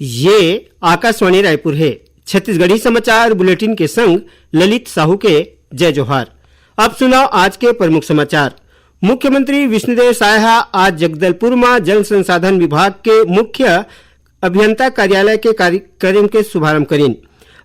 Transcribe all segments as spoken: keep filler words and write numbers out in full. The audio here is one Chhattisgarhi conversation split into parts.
ये आकाशवाणी रायपुर हे। छत्तीसगढ़ी समाचार बुलेटिन के संग ललित साहू के जय जोहार। अब सुनव आज के प्रमुख समाचार। मुख्यमंत्री विष्णुदेव साय ह आज जगदलपुर म जल संसाधन विभाग के मुख्य अभियंता कार्यालय के कार्यक्रम के शुभारंभ करिन।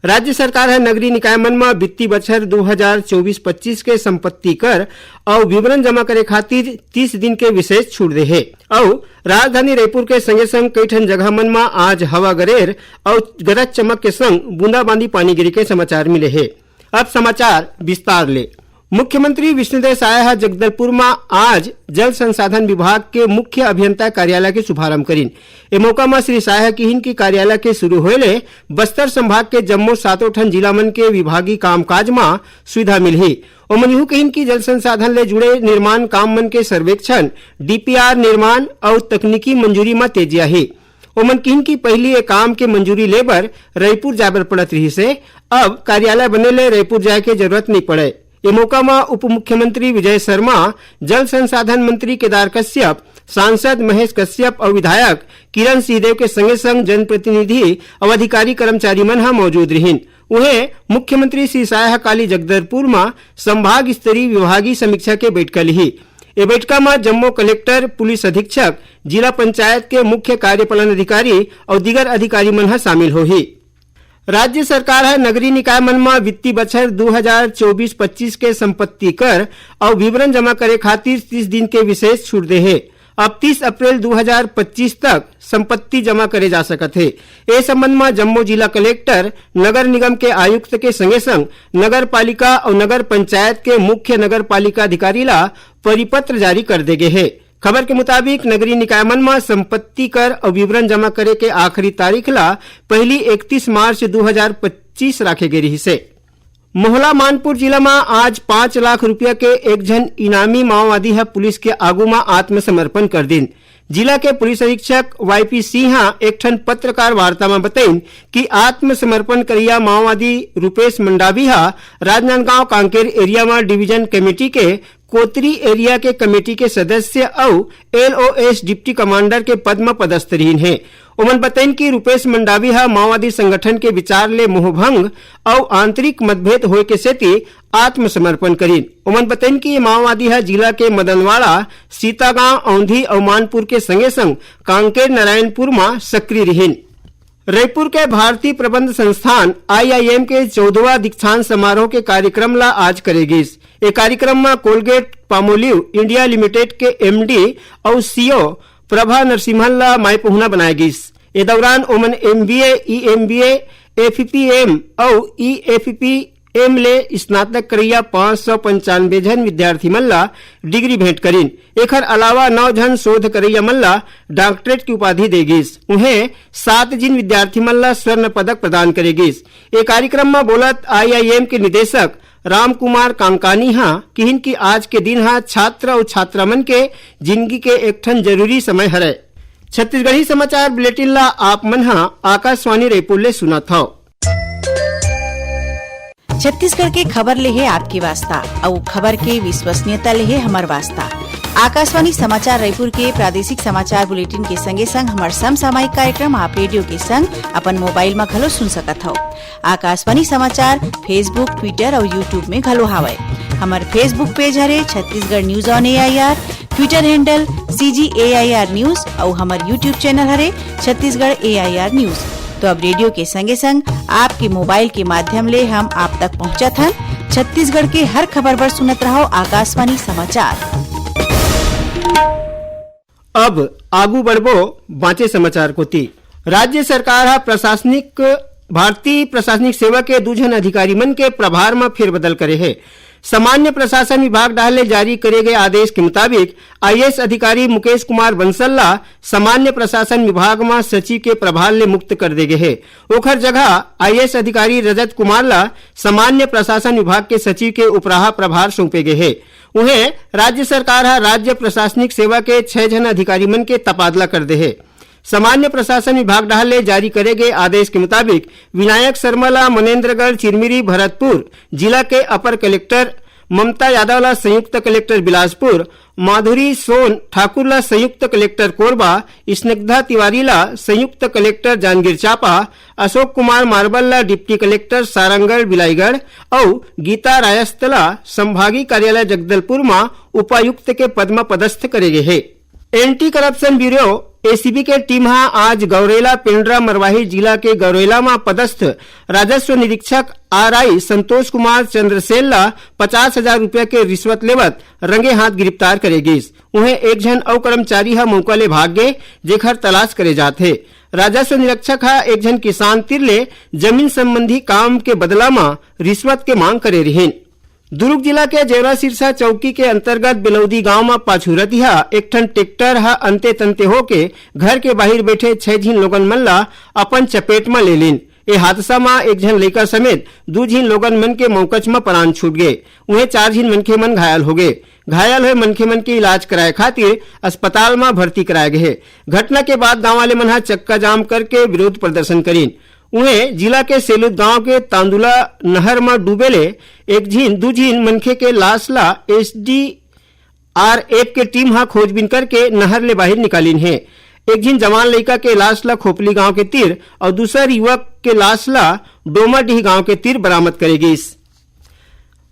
राज्य सरकार ह नगरीय निकाय मन म वित्तीय बछर दू हजार चौबीस पच्चीस के संपत्ति कर अउ विवरण जमा करे खातिर तीस दिन के विशेष छूट दे हे। अउ राजधानी रायपुर के संगे संग कई ठन जगह मन म आज हवा गरेर अउ गरज चमक के संग बूंदाबांदी पानी गिरे के समाचार मिले हे। अब समाचार विस्तार ले। मुख्यमंत्री विष्णुदेव साय ह जगदलपुर म आज जल संसाधन विभाग के मुख्य अभियंता कार्यालय के शुभारंभ करिन। ए मौका म श्री साय ह किहिन कि कार्यालय के शुरू होए ले बस्तर संभाग के जम्मो सातों ठन जिला मन के विभागीय कामकाज म सुविधा मिलही। ओमन इहू किहिन कि जल संसाधन ले जुड़े निर्माण काम मन के सर्वेक्षण, डीपीआर निर्माण अउ तकनीकी मंजूरी म तेजी आही। ओमन किहिन कि पहिली ए काम के मंजूरी ले बर रईपुर जाय बर पड़त रिहिस हे, अब कार्यालय बने ले रईपुर जाय के जरूरत नइ पड़य। ए मौका म उप मुख्यमंत्री विजय शर्मा, जल संसाधन मंत्री केदार कश्यप, सांसद महेश कश्यप अउ विधायक किरण सिंहदेव के संगे संग जनप्रतिनिधि अउ अधिकारी कर्मचारी मन ह मौजूद रिहिन। उहें, मुख्यमंत्री श्री साय ह काली जगदलपुर म संभाग स्तरीय विभागीय समीक्षा के बइठका लिही। ए बइठका म जम्मो कलेक्टर, पुलिस अधीक्षक, जिला पंचायत के मुख्य कार्यपालन अधिकारी अउ दीगर अधिकारी मन ह शामिल होही। राज्य सरकार ह नगरीय निकाय मन म वित्तीय बछर दू हजार चौबीस पच्चीस के संपत्ति कर अउ विवरण जमा करे खातिर तीस दिन के विशेष छूट दे हे। अब तीस अप्रैल दू हजार पच्चीस तक संपत्ति जमा करे जा सकत हे। ए संबंध म जम्मो जिला कलेक्टर, नगर निगम के आयुक्त के संगे संग नगर पालिका अउ नगर पंचायत के मुख्य नगर पालिका अधिकारी ला परिपत्र जारी कर दे गे हे। खबर के मुताबिक, नगरीय निकाय मन म संपत्ति कर अउ विवरण जमा करे के आखिरी तारीख ला पहिली इकतीस मार्च दू हजार पच्चीस राखे गे रिहिस हे। मोहला मानपुर जिला म आज पाँच लाख रुपया के एक झन इनामी माओवादी ह पुलिस के आगू म आत्मसमर्पण कर दिन। जिला के पुलिस अधीक्षक वाईपी सिंह ह एक ठन पत्रकार वार्ता म बतइन कि आत्मसमर्पण करइया माओवादी रूपेश मंडावी ह राजनांदगांव कांकेर एरिया म डिवीजन कमेटी के कोतरी एरिया के कमेटी के सदस्य अउ एलओएस डिप्टी कमांडर के पद म पदस्थ रिहिन हे। ओमन बतइन कि रूपेश मंडावी ह माओवादी संगठन के विचार ले मोहभंग अउ आंतरिक मतभेद होए के सेती आत्मसमर्पण करिन। ओमन बतइन कि ये माओवादी ह जिला के मदनवाड़ा, सीतागांव, औंधी अउ मानपुर के संगे संग कांकेर नारायणपुर म सक्रिय रिहिन। रईपुर के भारतीय प्रबंध संस्थान, आईआईएम, के चौदहवाँ दीक्षांत समारोह के कार्यक्रम ला आज करे गिस। ए कार्यक्रम म कोलगेट पामोलिव इंडिया लिमिटेड के एमडी अउ सीईओ प्रभा नरसिम्हन ला माई पहुना बनाए गिस। ए दौरान ओमन एमबीए, ईएमबीए, एफपीएम अउ ईएफपीएम ले स्नातक करइया पाँच सौ पंचानबे झन विद्यार्थी मन ला डिग्री भेंट करिन। एखर अलावा नौ झन शोध करइया मन ला डॉक्टरेट की उपाधि दे गिस। उहें, सात झिन विद्यार्थी मन ला स्वर्ण पदक प्रदान करे गिस। ए कार्यक्रम म बोलत आईआईएम के निदेशक रामकुमार कांकानी ह किहिन कि आज के दिन ह छात्र अउ छात्रा मन के जिनगी के एक ठन जरूरी समय हरय। छत्तीसगढ़ी समाचार बुलेटिन ला आप मन ह आकाशवाणी रायपुर ले सुनत हव। छत्तीसगढ़ के खबर ले हे आपके वास्ता, अउ खबर के विश्वसनीयता ले हे हमर वास्ता। आकाशवाणी समाचार रायपुर के प्रादेशिक समाचार बुलेटिन के संगे संग हमर समसामयिक कार्यक्रम आप रेडियो के संग अपन मोबाइल म घलो सुन सकत हव। आकाशवाणी समाचार Facebook, Twitter अउ YouTube में घलो हावय। हमर Facebook पेज हरे Chhattisgarh news on AIR, Twitter handle CG AIR news अउ हमर YouTube चैनल हरे छत्तीसगढ़ एआईआर न्यूज। तो अब रेडियो के संगे संग आपके मोबाइल के माध्यम ले हम आप तक पहुंचत हन। छत्तीसगढ़ के हर खबर बर सुनत रहव आकाशवाणी समाचार। अब आगू बढ़बो बांचे समाचार कोति। राज्य सरकार ह प्रशासनिक, भारतीय प्रशासनिक सेवा के दू झन अधिकारी मन के प्रभार म फेरबदल करे हे। सामान्य प्रशासन विभाग डहार ले जारी करे गए आदेश के मुताबिक, आईएएस अधिकारी मुकेश कुमार बंसल ला सामान्य प्रशासन विभाग म सचिव के प्रभार ले मुक्त कर दे गे हे। ओखर जगह आईएएस अधिकारी रजत कुमार ला सामान्य प्रशासन विभाग के सचिव के उपराहा प्रभार सौंपे गे हे। उहें, राज्य सरकार ह राज्य प्रशासनिक सेवा के छह झन अधिकारी मन के तबादला कर दे हे। सामान्य प्रशासन विभाग डहार ले जारी करे गे आदेश के मुताबिक, विनायक शर्मा ला मनेंद्रगढ़, चिरमिरी, भरतपुर जिला के अपर कलेक्टर ममता यादव ला संयुक्त कलेक्टर बिलासपुर, माधुरी सोन ठाकुर ला संयुक्त कलेक्टर कोरबा, स्निग्धा तिवारी ला संयुक्त कलेक्टर जांजगीर चांपा, अशोक कुमार मार्बल ला डिप्टी कलेक्टर सारंगढ़ बिलाईगढ़ अउ गीता रायस्त ला संभागीय कार्यालय जगदलपुर म उपायुक्त के पद म पदस्थ करे गे हे। एंटी करप्शन ब्यूरो, एसीबी के टीम ह आज गौरेला पेंड्रा मरवाही जिला के गौरेला म पदस्थ राजस्व निरीक्षक आरआई संतोष कुमार चंद्रसेन ला पचास हजार रुपया के रिश्वत लेवत रंगे हाथ गिरफ्तार करे गिस। उहें, एक झन अउ कर्मचारी ह मौका ले भाग गे, जेकर तलाश करे जात हे। राजस्व निरीक्षक ह एक झन किसान तीर ले जमीन संबंधी काम के बदला म रिश्वत के मांग करे रिहिन। दुरूग जिला के जेवरा सिरसा चौकी के अंतर्गत बेलौदी गांव म पाछू रतिहा एक ठन ट्रैक्टर ह अंते तंते होके घर के बाहिर बैठे छह झिन लोगन मन ला अपन चपेट म ले लीन। ए हादसा म एक झन लइका समेत दू झिन लोगन मन के मौकच म प्राण छूट गे। उहें, चार झिन मनखे मन घायल हो गे। घायल होए मनखे मन के इलाज कराए खातिर अस्पताल म भर्ती कराए गे हे। घटना के बाद गांव वाले मन ह चक्का जाम करके विरोध प्रदर्शन करीन। उहें, जिला के सेलूद गांव के तांदुला नहर म डूबे ले एक झिन, दू झिन मनखे के लाश ला एसडीआरएफ के टीम ह खोजबीन करके नहर ले बाहिर निकालिन हे। एक झिन जवान लइका के लाश ला खोपली गांव के तीर अउ दूसर युवक के लाश ला डोमाडीह गांव के तीर बरामद करे गिस।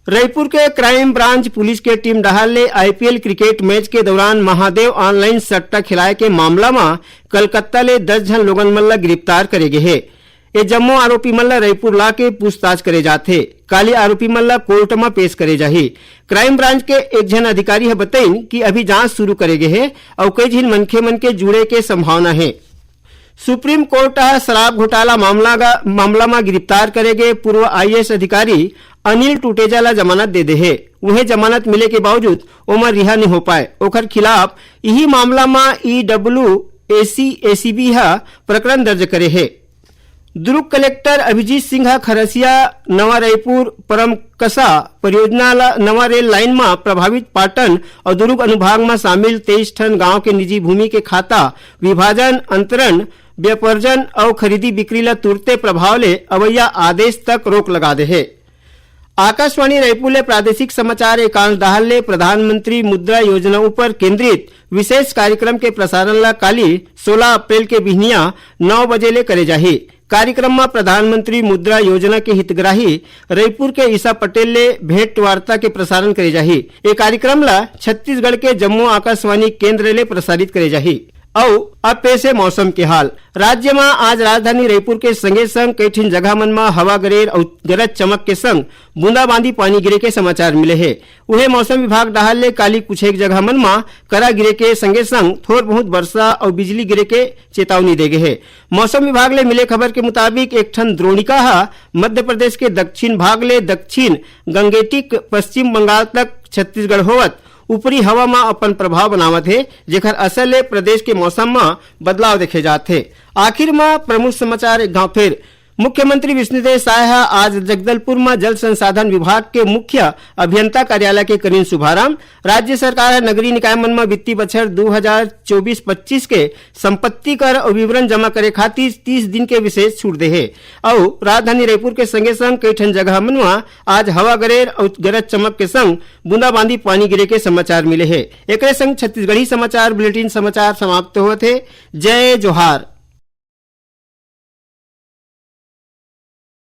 रईपुर के क्राइम ब्रांच पुलिस के टीम डहार ले आईपीएल क्रिकेट मैच के दौरान महादेव ऑनलाइन सट्टा खिलाए के मामला म कलकत्ता ले दस झन लोगन मन ला गिरफ्तार करे गे हे। ए जम्मो आरोपी मन ला रईपुर ला के पूछताछ करे जात हे। काली आरोपी मन ला कोर्ट म पेश करे जाही। क्राइम ब्रांच के एक झन अधिकारी ह बतइन कि अभी जांच शुरू करे गे हे अउ कई झिन मनखे मन के जुड़े के संभावना हे। सुप्रीम कोर्ट ह शराब घोटाला मामला गा-, मामला म गिरफ्तार करे गे पूर्व आईएएस अधिकारी अनिल टुटेजा ला जमानत दे दे हे। उहें, जमानत मिले के बावजूद ओमन रिहा नइ हो पाए। ओखर खिलाफ इही मामला म ईडब्ल्यू एसी एसीबी ह प्रकरण दर्ज करे हे। दुरूग कलेक्टर अभिजीत सिंह ह खरसिया नवा रईपुर परमकसा परियोजना ला नवा रेल लाइन म प्रभावित पाटन अउ दुरूग अनुभाग म शामिल तेईस ठन गांव के निजी भूमि के खाता विभाजन, अंतरण, व्यापार्जन अउ खरीदी बिक्री ला तुरते प्रभाव ले अवइया आदेश तक रोक लगा दे हे। आकाशवाणी रायपुर ले प्रादेशिक समाचार एकांश डहार ले प्रधानमंत्री मुद्रा योजना ऊपर केंद्रित विशेष कार्यक्रम के प्रसारण ला काली सोलह अप्रैल के बिहनिया नौ बजे ले करे जाही। कार्यक्रम म प्रधानमंत्री मुद्रा योजना के हितग्राही रईपुर के ईशा पटेल ले भेंट वार्ता के प्रसारण करे जाही। ए कार्यक्रम ला छत्तीसगढ़ के जम्मो आकाशवाणी केंद्र ले प्रसारित करे जाही। अउ अब पेश हे मौसम के हाल। राज्य म आज राजधानी रईपुर के संगे संग कई ठिन जगह मन म हवा गरेर अउ गरज चमक के संग बूंदाबांदी पानी गिरे के समाचार मिले हे। उहे मौसम विभाग डहार ले काली कुछ एक जगह मन म करा गिरे के संगे संग थोर बहुत वर्षा अउ बिजली गिरे के चेतावनी दे गे हे। मौसम विभाग ले मिले खबर के मुताबिक एक ठन द्रोणिका ह मध्य प्रदेश के दक्षिण भाग ले दक्षिण गंगेटिक पश्चिम बंगाल तक छत्तीसगढ़ होवत ऊपरी हवा म अपन प्रभाव बनावत हे, जेकर असर ले प्रदेश के मौसम म बदलाव देखे जात हे। आखिर म प्रमुख समाचार एक घाव फेर। मुख्यमंत्री विष्णुदेव साय ह आज जगदलपुर म जल संसाधन विभाग के मुख्य अभियंता कार्यालय के करीन शुभारंभ। राज्य सरकार ह नगरीय निकाय मन म वित्तीय बछर दू हजार चौबीस पच्चीस के संपत्ति कर अउ विवरण जमा करे खातिर तीस दिन के विशेष छूट दे हे। अउ राजधानी रायपुर के संगे संग कई ठन जगह मन म आज हवा गरेर अउ गरज चमक के संग बूंदाबांदी पानी गिरे के समाचार मिले हे। एकरे संग छत्तीसगढ़ी समाचार बुलेटिन समाचार समाप्त होत हे। जय जोहार।